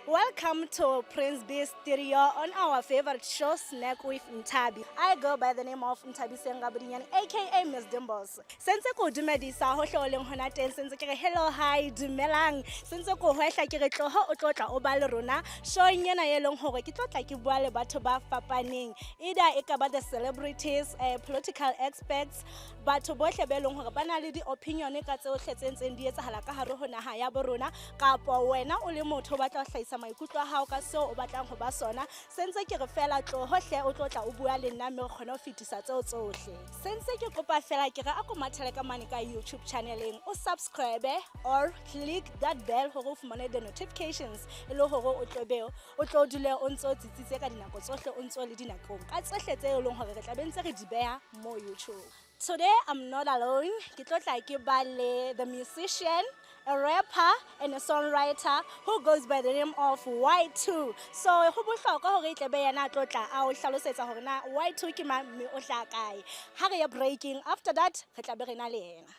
Welcome to Prince B Studio on our favorite show, Snack with Ntabi. I go by the name of Ntabi Sengabudinyan, aka Miss Dimples. Sentse ko dumedisa hohle o leng hona teng, sentse ke re hello, hi, dumelang. Sentse ko hwehla ke re tloho o tlo tla o ba le rona showing ena e leng hore ke tlo tla ke bua le batho ba fapaneng. Either e ka ba the celebrities, political experts, batho bohle be leng hore ba na le di-opinion ka tsohle tse ntseng di etsahala ka hare ho naha ya bo rona, kapa wena o le motho o batla ho hlahisa maikutlo a hao ka seo o batlang ho ba sona. Sentse ke re fela tloho hle o tlo tla o bua le nna, mme re kgone ho fetisa tseo tsohle. Sentse ke kopa fela ke re a ko mathele ka mane ka YouTube channeleng, o subscribe or click that bell hore o fumane the notifications, e le hore o tlo be o tlo dule o ntse o tsitsitse ka dinako tsohle, o ntse o le dinakong ka tsohle tse e leng hore re tla be ntse re di beha mo YouTube. Today I'm not alone. Ke tlo tla ke ba le the musician, a rapper and a songwriter who goes by the name of Y2. So ho bohlokwa hore e tle be yena a tlo tla a o hlalosetsa hore na Y2 ke mang, mme o hlaha kae. Ha re ya breaking, after that re tla be re na le yena.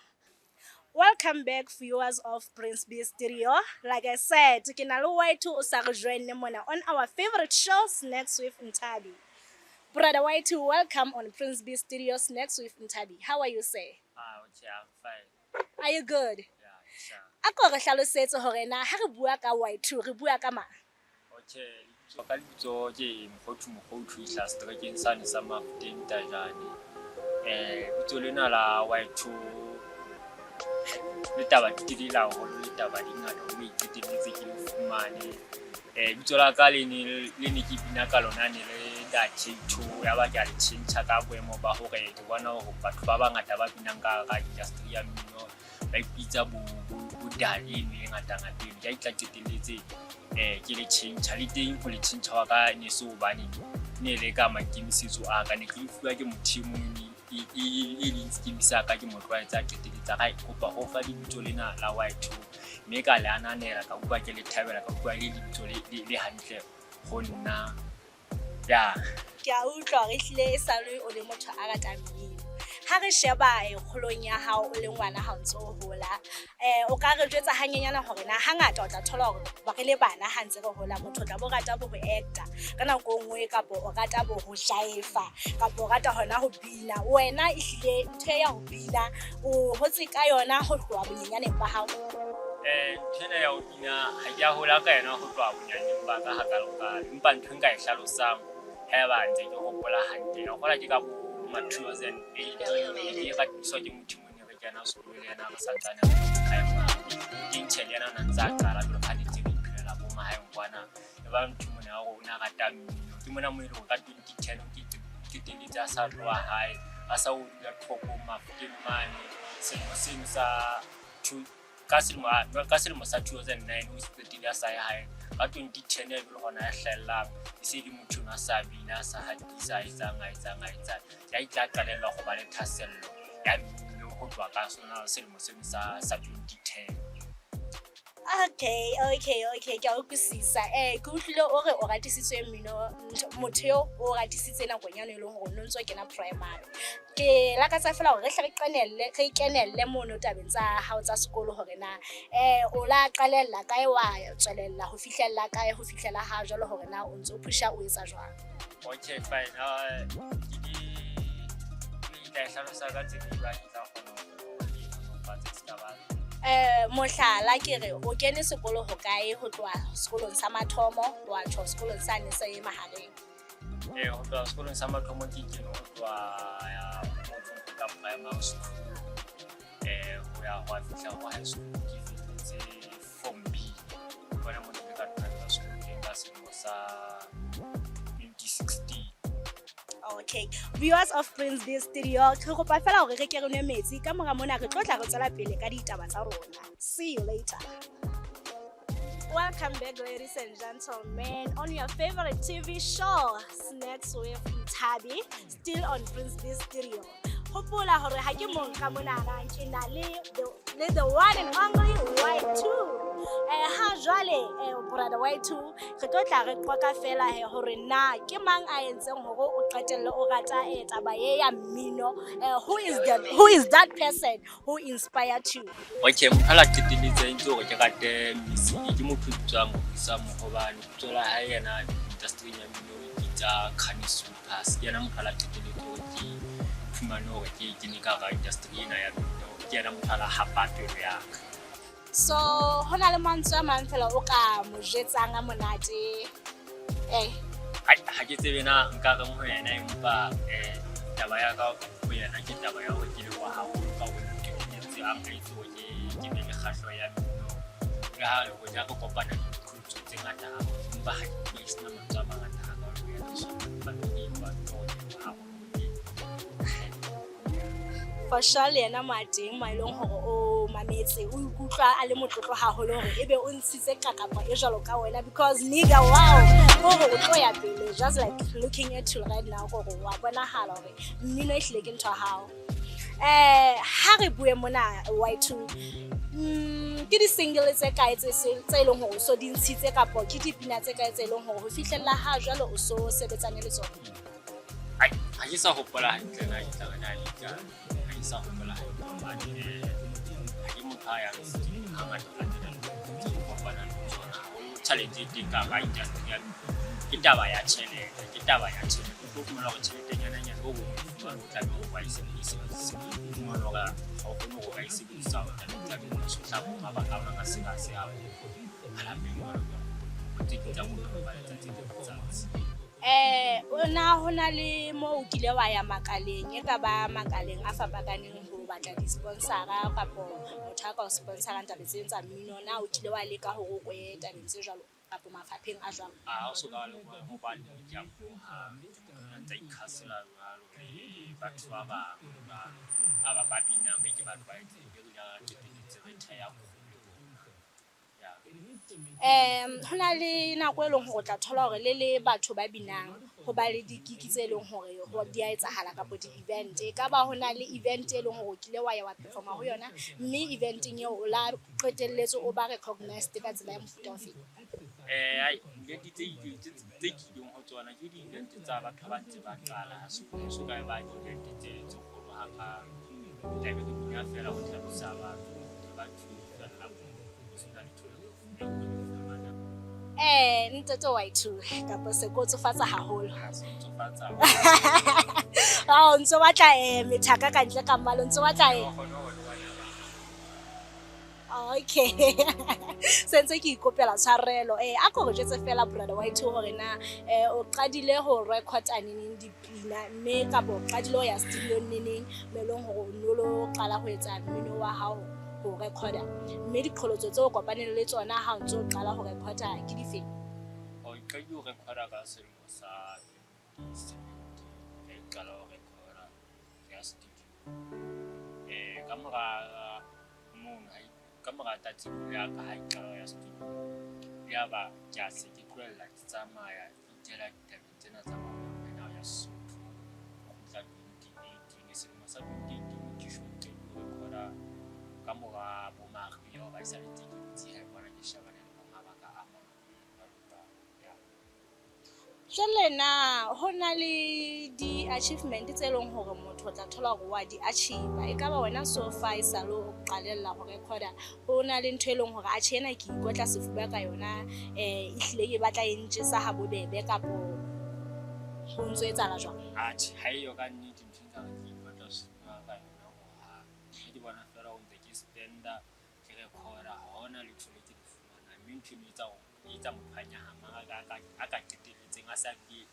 Welcome back, viewers of Prince B Studio. Like I said, ke na le Y2 o sa re join mona on our favorite show, Snacks with Ntabi. Brother Y2, welcome on Prince B Studio, Snacks with Ntabi. How are you, sir? Ah, okay, I'm fine. Are you good? Yeah, sure. A ko re hlalosetse hore na ha re bua ka Y2 re bua ka mang? Okay, ka lebitso ke Mokgothu Mokgothu, hlaha seterekeng sane sa Mafuteng, Tajane. Lebitso lena la Y2 le taba di telele haholo, le taba di ngata hore e qetelletse ke le fumane. Lebitso la ka le ne ke bina ka lona ne le da K2, ya ba ke a le tjhentjha ka boemo ba hore ke bona hore batho ba bangata ba binang ka hara industry ya mmino ba ipitsa bo dali eno e ngata-ngata eno. Ke ha ke tla qetelletse ke le tjhentjha. Le teng ho le tjhentjha wa ka ne se hobane ne le ka maikemisetso a ka, ne ke le fuwa ke motho e mong e leng scheme sa ka, ke mo tlwaetse, a qetelletse a kopa ho fa lebitso lena la Y2, mme ka le ananela, ka utlwa ke le thabela, ka utlwa le lebitso le hantle ho nna ya. Ke a utlwa hore ehlile e sale o le motho a ratang mmino. Ha re sheba kgolong ya hao o le ngwana, ha o ntso o hola, o ka re jwetsa hanyenyana hore na hangata o tla thola hore ba re le bana ha ntse re hola, motho o tla bo rata bo ho acta ka nako e nngwe, kapa o rata bo ho jaefa, kapa o rata hona ho bina. Wena ehlile ntho ya ho bina o hotse ka yona ho tloha bonyenyaneng ba hao? Ntho ena ya ho bina ha ke a hola ka yona ho tloha bonyaneng ba ka hakalo-kalo, empa ntho e nka e hlalosang haeba ntse ke hopola hantle, ke hopola ke ka bo ma 2008 ke ratiswa ke motho mong ne re kena sekolo le yena, re santsane re le primary. Ke ntjhe le yena o na ntse a qala jwalo ka ha ne ntse re iphelela bo mahaeng kwana. E ba motho mona wa hore o na rata mmino. Ke mona moo e leng hore ka 2010 ke qetelletse a sa tloha hae, a sa o dula toropong Mafokeng mane. Selemo seno sa two, ka selemo sa 2009 o qetile a sa ye hae. Ka 2010 e be le hona ya hlahellang, e se le motho ono a sa bina, a sa hatisa, a etsang, a etsang, a etsang. Ya itla qalella ho ba le thahasello ya mmino ho tloha ka sona selemo seno sa 2010. Okay, ke a utlwisisa. Ke utlwile o re o ratisitswe mmino, motho eo o ratisitse nakong yane e leng hore o no ntso kena primary. Ke lakatsa fela hore re hle re qenelle, re kenelle mono tabeng tsa hao tsa sekolo, hore na o la qalella kae, wa tswelella ho fihlella kae, ho fihlela ha jwale, hore na o ntso pusha, o etsa jwang. Okay, fine. Ke tla e hlalosa ka tsela e jwang ke tla kgona hore ke nolofatse se ka ba. Mohlala ke re o kene sekolo ho kae, ho tloha sekolong sa mathomo wa tjho sekolong sane se mahareng? Ho tloha sekolong sa mathomo ke kene ho tloha ya motseng ka primary school ho ya ho fihla ho high school, ke fihletse form B. Ke hona moo ke ile ka tlohella sekolo teng ka selemo sa 2016. Okay, viewers of Prince B Studio, re kopa fela hore re ke re nwe metsi. Ka mora mona re tlo tla re tswela pele ka ditaba tsa rona. See you later. Welcome back, ladies and gentlemen, on your favorite TV show, Snacks with Ntabi, still on Prince B Studio. Hopola hore ha ke mong ka monana, ke na le the one and only Y2. Ha jwale brother Y2 re tlo tla re qoqa fela he hore na ke mang a entseng hore o qetelle o rata taba ye ya mmino. Who is that person who inspired you? Okay, motho a la qetelletse entse hore ke rate music ke motho o bitswang Rorisa Mohobane. Lebitso la hae yena industry-ing ya mmino o ipitsa Kani Supers. Ke yena motho a la qetelletse hore ke fumane hore ke kene ka hara industry ena ya mmino. Ke yena motho a la hapa pelo ya ka. So ho na le mantswe a mang fela o ka mo jetsang a monate? Ai, ha ke tsebe na nka reng ho yena, empa taba ya ka ho yena ke taba ya hore ke leboha haholo ka hore ntumeletse a nka hore ke be le kgahleho ya mmino. Le ha hoja re kopana le diqholotso tse ngata haholo, empa ha ke utlwa ke sena mantswe a mangata hakalo ho yena. So empa ke leboha haholo. For sure le yena mo a teng mo e leng hore o mametse, o ikutlwa a le motlotlo haholo hore ebe o ntshitse kakapa e jwalo ka wena, because nigga, wow, hore o tlo ya pele. Just like looking at you right now, hore wa bonahala hore mmino e hlile ke ntho ya hao. Ha re bue mona, Y2, ke di-single tse kae tse e leng hore o so di ntshitse, kapo ke dipina tse kae tse e leng hore ho fihlella ha jwale o so sebetsane le tsona? Ai, ha ke sa hopola hantle na ke tla re na di kae. Ha ke sa hopola hantle hobane ha ke motho a yang studio hangata ho latela tse ke kopanang le tsona. Haholo challenge e teng ka hara industry ya ke taba ya tjhelete, ke taba ya tjhelete. O tlo fumana hore tjheletenyana nyana o bong o fumane, o tlameha hore wa e sebedise. O fumane hore ha o kgone hore o ka e sebedisa, o tlameha ho tshotla bo mabaka a mang a seng a se a malapeng jwalo jwalo. Tse ding tsa bophelo ba letsatsi le letsatsi. Na ho na le mo o kile wa ya makaleng, e ka ba makaleng a fapakaneng, ho batla di-sponsor-a kapo motho a ka o sponsor-ang tabeng tse tsa mmino? Na o kile wa leka hore o kwe tabeng tse jwalo kapo mafapheng a jwalo? Ha o so ka le ho ba le ke a hohang. Ke motho a ntsa ikhasela jwalo le batho ba bang ba binang, be ke ba tlwaetse, be re qetelletse re theha crew le bona. Ya. Ho na le nako e leng hore o tla thola hore le batho ba binang ho ba le di-gig tse leng hore di a etsahala kapo di-event. E ka ba ho na le event e leng hore o kile wa ya wa performa ho yona, mme eventeng eo o la qetelletse o ba recognized ka tsela ya mofuta o feng? Ai, event tse kileng ho tsona ke di-event tsa batho ba ntse ba qala. Ha so ka ba di-event tse kgolo hakalo. Tlabe re bina fela ho thabisa batho, batho fella moo, ho sena letho leo re le fumanang. Ntate Y2, kapa se ko tsofatsa haholo? Ha se ntsofatsa. O ntso batla methaka ka ntle ka mmalo, ntso batla Wa kgona ho lwana ba. Okay, se ntse ke ikopela tshwarelo. A ko re jwetse fela, brother Y2, hore na o qadile ho record-a neneng dipina, mme kapa o qadile ho ya studio neneng, mo e leng hore o no lo qala ho etsa mmino wa hao ho record-a, mme diqholotso tseo o kopaneng le tsona ha o ntso o qala ho record-a ke difeng? O qadile ho record-a ka selemo sa 2017. Ke qala ho record-a ya studio. Ka mora mono, ka mora tsatsi ya ka ha e qala ho ya studio. Ya ba ke a se ke tlohella ke tsamaya ke itela ditabeng tsena tsa mangolo ena ya Sesotho. Kgutla 2018, selemo sa 2018 ke sho qetile ho record-a ka mora bo mariha, hoba e sale ntse ke dutse hae kwana ke shebane le bo mabaka a mang jwalo jwalo. Ya. Jwale na ho na le di-achievement tse leng hore motho o tla thola hore wa di-achieve? E ka ba wena so far e sale o qalella ho record-a, ho na le ntho e leng hore atjhe, ena ke ikotla sefuba ka yona, ehlile ke batla e ntjesa ha bobebe, kapo ho ntso etsahala jwang? Atjhe, ha eyo ka nnete ntho e nkare ke ikotla sefuba ka yona hohang. Nna ke bona feela hore ntse ke spend-a ke record-a, ha hona letho le ke le fumanang. Mme ntho eno e etsa hore e etsa motho a nyahama, a ka qetelletseng a sa bile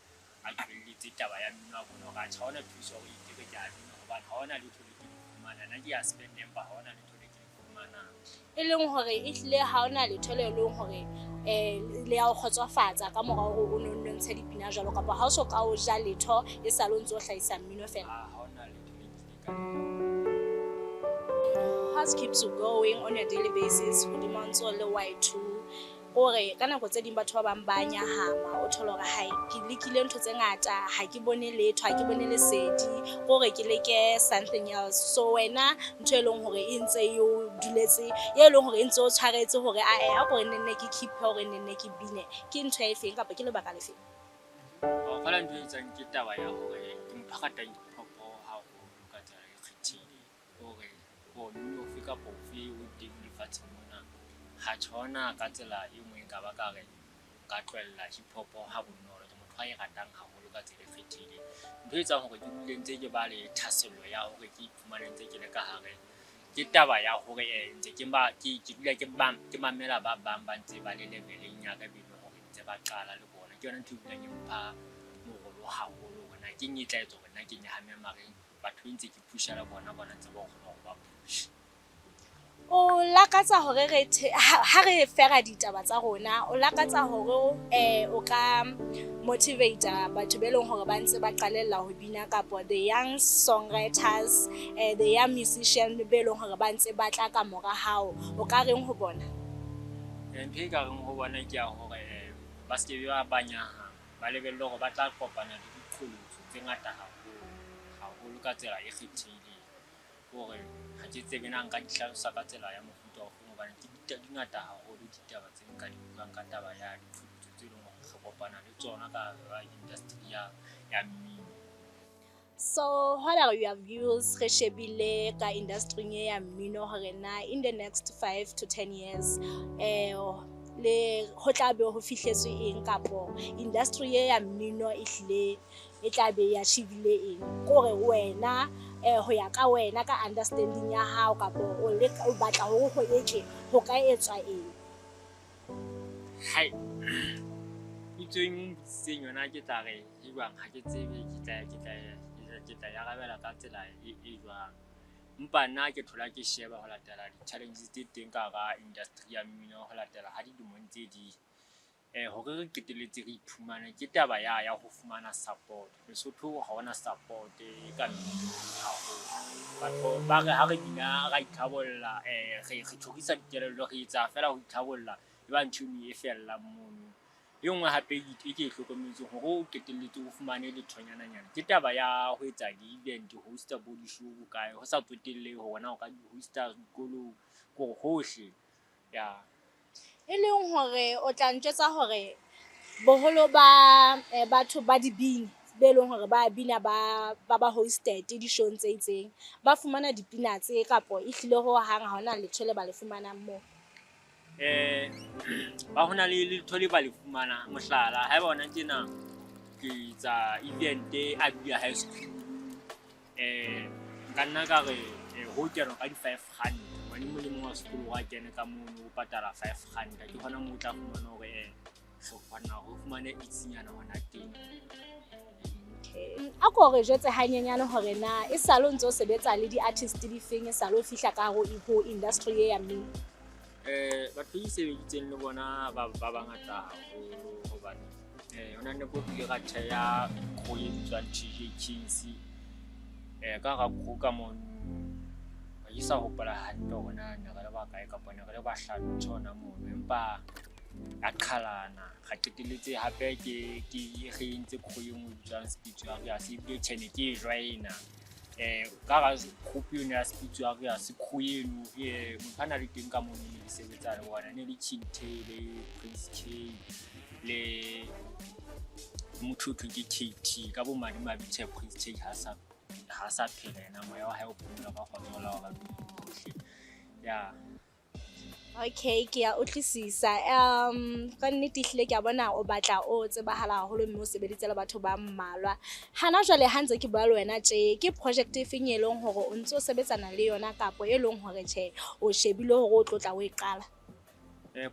a tlohelletse taba ya mmino, a bona hore atjhe, ha hona thuso hore ke re ke a bina hobane ha hona letho le ke le fumanang. Nna ke a spend-a empa ha hona letho le ke le fumanang. E leng hore ehlile ha hona letho le leng hore le ya o kgotsofatsa ka mora hore o no nno ntshe dipina jwalo, kapa ha o so ka o ja letho e sale o ntso hlahisa mmino fela? Ha hona letho le nkile ka What keeps you going on a daily basis hodima ntso le Y2? Kore ka nako tse ding batho ba bang ba nyahama, o thole hore hai, ke lekile ntho tse ngata, ha ke bone letho, ha ke bone lesedi, kore ke leke something else. So wena ntho e leng hore e ntse e o duletse, e leng hore e ntse o tshwaretse hore ae, a kore nne nne ke keep hore nne nne ke bine, ke ntho e feng kapa ke lebaka le feng? Wa kgola, ntho e etsang ke taba ya hore ke motho a ratang hip hop haholo ka tsela e kgethehileng. Hore for mmino ofe kapa ofe o teng lefatsheng mona, ha tjhona ka tsela e nngwe nka ba ka re nka tlohella hip hop ha bonolo. Ke motho a e ratang haholo ka tsela e kgethehileng. Ntho e etsang hore ke dule ntse ke ba le thahasello ya hore ke iphumane ntse ke le ka hare, ke taba ya hore ntse ke ba ke dula ke ba ke mamela ba bang ba ntse ba le level-eng ya ka, be leng hore ntse ba qala le bona. Ke yona ntho e dulang e mpha morolo haholo hore na keng e tla etsa hore nna ke nyahame, mare batho e ntse ke push-a le bona, bona ntse ba kgona hore ba push. O lakatsa hore re ha re fera ditaba tsa rona, o lakatsa hore o ka motivate batho be leng hore ba ntse ba qalella ho bina, kapa the young songwriters, the young musician be leng hore ba ntse ba tla ka mora hao, o ka reng ho bona? Ntho e ka reng ho bona ke ya hore ba se ke ba nyahama, ba lebelle hore ba tla kopana le diqholotso tse ngata haholo haholo ka tsela e kgethehileng. Hore ha ke tsebe na nka di hlalosa ka tsela ya mofuta ofeng, hobane ke di ngata haholo ditaba tse nka di buang ka taba ya diqholotso tse leng hore re kopana le tsona ka hara industry ya mmino. So what are your views re shebile ka industry e ya mmino, hore na in the next 5 to 10 years le ho tla be ho fihletswe eng, kapo industry e ya mmino e hlile e tla be e achieve-ile eng? Kore wena, ho ya ka wena, ka understanding ya hao, kapo o batla hore ho etswe, ho ka etswa eng? Hai, potso e mpotsitseng yona, ke tla re e jwang, ha ke tsebe ke tla e arabela ka tsela e jwang. Empa nna ke thola ke sheba ho latela di-challenges tse teng ka hara industry ya mmino, ho latela ha dilemo ntse di hore re qetelletse re iphumane, ke taba ya ho fumana support. Lesotho ha hona support ka mminong haholo. Batho ba re ha re bina ra itlhabolla, re tjhorisa dikelello, re etsa feela ho itlhabolla, e ba ntho eno e fellang mono. E nngwe hape e ke e hlokometseng hore o qetelletse o fumane lethonyana-nyana, ke taba ya ho etsa di-event, ho host-a bo di-show bokae, ho sa tsotellehe hore na o ka di host-a dikolong, kore hohle ya. E leng hore o tla ntjwetsa hore boholo ba batho ba dibini be leng hore ba bina, ba hosted di-show-ong tse itseng, ba fumana dipina tse, kapo ehlile ho hang ha hona letho le ba le fumanang moo? Ba hona le letho le ba le fumanang. Mohlala, haeba hona tjena ke etsa event Abia High School, nka nna ka re ho kenwa ka di-R5, ngwane mong le mong wa sekolo wa kene ka mono, o patala R5. Ke hona moo o tla fumana hore re kgona hore o fumane itsinyana hona teng. A ko re jwetse hanyenyane hore na e sale o ntso sebetsa le di-artist di feng, e sale o fihla ka hare ho industry e ya mmino? Batho e sebeditseng le bona ba bangata haholo, hobane hona nako re ile ra theha crew e bitswang TJ Kings. Ka hara crew ka mono, ha ke sa hopola hantle hore na ne re le bakae, kapa ne re le bahlano ntho hona mono, empa ya qhalana. Ra qetelletse hape ke re entse crew e nngwe e bitswang Speed Warriors, ebile tjhe ne ke e join-a. Ka hara group eno ya Speed Warriors, crew eno, motho a na le teng ka mono, ne ke sebetsa le bona, ne le Chinte le Prince K le motho ho thweng ke KT. Ka bomadimabe, tjhe, Prince K ha sa phela yena, moya wa hae o phomole ka kgotso la ba bohle ya. Okay, ke ya utlwisisa. Ka nnete ehlile ke a bona o batla o tsebahala haholo, mme o sebeditse le batho ba mmalwa. Hana jwale ha ntse ke bua le wena tje, ke project e feng e leng hore o ntso sebetsana le yona, kapo e leng hore tjhe, o shebile hore o tlo tla o e qala?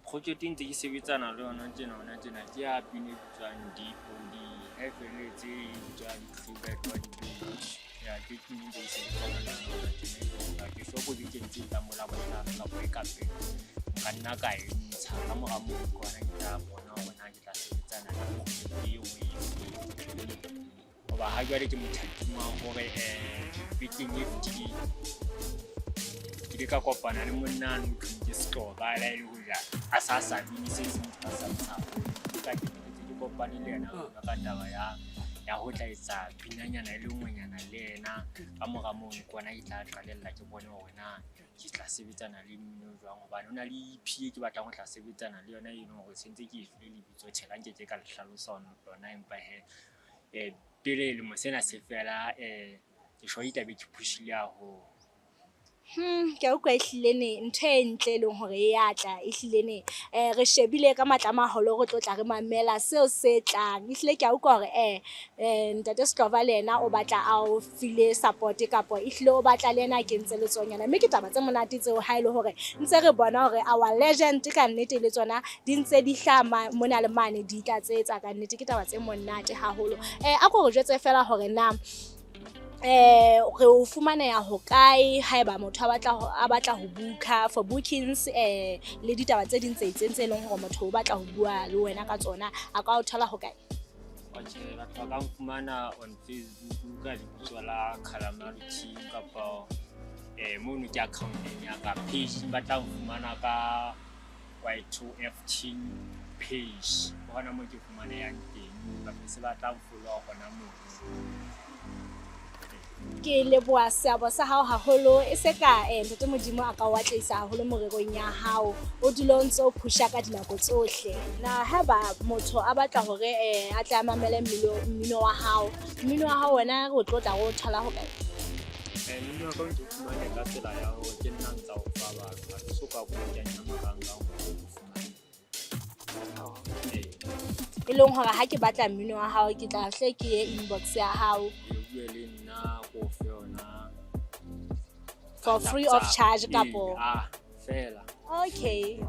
Project e ntse ke sebetsana le yona tjena hona tjena ke ya pina e bitswang DOD, ha e felletse e bitswang Tribet wa Dibodi. Ya, ke pina e ntse ke sebetsana le yona hona tjena, e leng hore ha ke sure bekeng tse tlang bo Labohlano kapa e ka pele nka nna ka e ntsha. Ka mora moo ke hona ke tla bona hore na ke tla sebetsana le project e nngwe e feng, hoba ha jwale ke mothating wa hore bekeng e fetileng ke ile ka kopana le monna ane ho thweng ke Setloba, le ha e le hoja a sa bine se seng a sa ntsha ka ke ntse ke kopane le yena ka taba ya ho tla etsa pinanyana e le nngwenyana le yena. Ka mora mono ke ona ke tla qalella ke bone hore na ke tla sebetsana le mmino jwang, hobane ho na le EP e ke batlang ho tla sebetsana le yona e leng hore sentse ke e file lebitso. Tjhe, ka nke ke ka le hlalosa lona, empa hee pele lemo sena se fela, ke sure ke tla be ke push-ile haholo. Ke a utlwa ehlile ne ntho e ntle e leng hore e ya tla ehlile ne re shebile ka matla a maholo, re tlo tla re mamela seo se tlang. Ehlile ke a utlwa hore ntate Slova le yena o batla a o file support, kapa ehlile o batla le yena a kentse letsohonyana, mme ke taba tse monate tseo ha ele hore ntse re bona hore our legend ka nnete le tsona di ntse di hlaha mona le mane, di tla tsetsa ka nnete. Ke taba tse monate haholo. A ko re jwetse fela hore na re o fumaneha hokae haeba motho a batla ho booka for bookings, le ditaba tse ding tse itseng tse leng hore motho o batla ho bua le wena ka tsona, a ka o thola hokae? Okay, batho ba ka nfumana on Facebook ka lebitso la Calamari Team, kapa mono ke account-eng ya ka. Page ba tla nfumana ka Y2F Team page, ke hona moo ke fumanehang teng. Batho se ba tla nfollowa hona mono. Ke leboha seabo sa hao haholo. E se ka ntate Modimo a ka o atlehisa haholo morerong ya hao, o dule o ntse o pusha ka dinako tsohle. Na haeba motho a batla hore a tle a mamele mmino wa hao, mmino wa hao wena re o tlo tla re o thola hokae? Mmino wa ka o ntso fumane ka tsela ya hore ke nna ntsa o fa batho, ha ke so ka ko kenya marangrang hore o fumane. E leng hore ha ke batla mmino wa hao, ke tla hle ke ye inbox ya hao? O bue le nna, ko fe yona. For free of charge kapo? Ah, fela. Okay,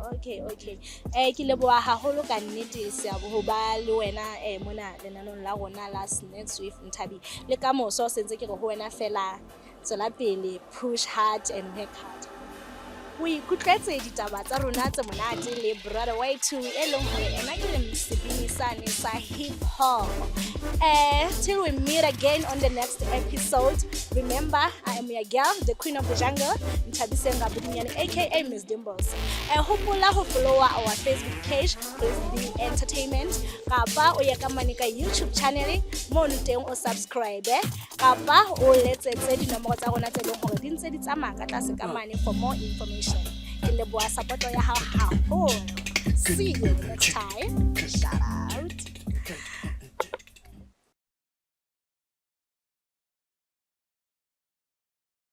ke leboha haholo ka nnete seabo ho ba le wena mona lenanong la rona la Snacks with Nthabi. Le ka moso sentse ke re ho wena fela, tswela pele, push hard and work hard. O ikutlwetse ditaba tsa rona tse monate le Brother Y2, e leng hore ena ke sebini sane sa hip hop. Till we meet again on the next episode, remember, I am your girl, the queen of the jungle, Nthabiseng Rabudinyane, aka Miss Dimples. Hopola ho follow our Facebook page, Chris B Entertainment, kapa o ye ka mane ka YouTube channel mono teng o subscribe, kapa o letsetse dinomoro tsa rona tse leng hore di ntse di tsamaya ka tlase ka mane for more information. Ke leboha support ya hao haholo. See you next time. Shut up.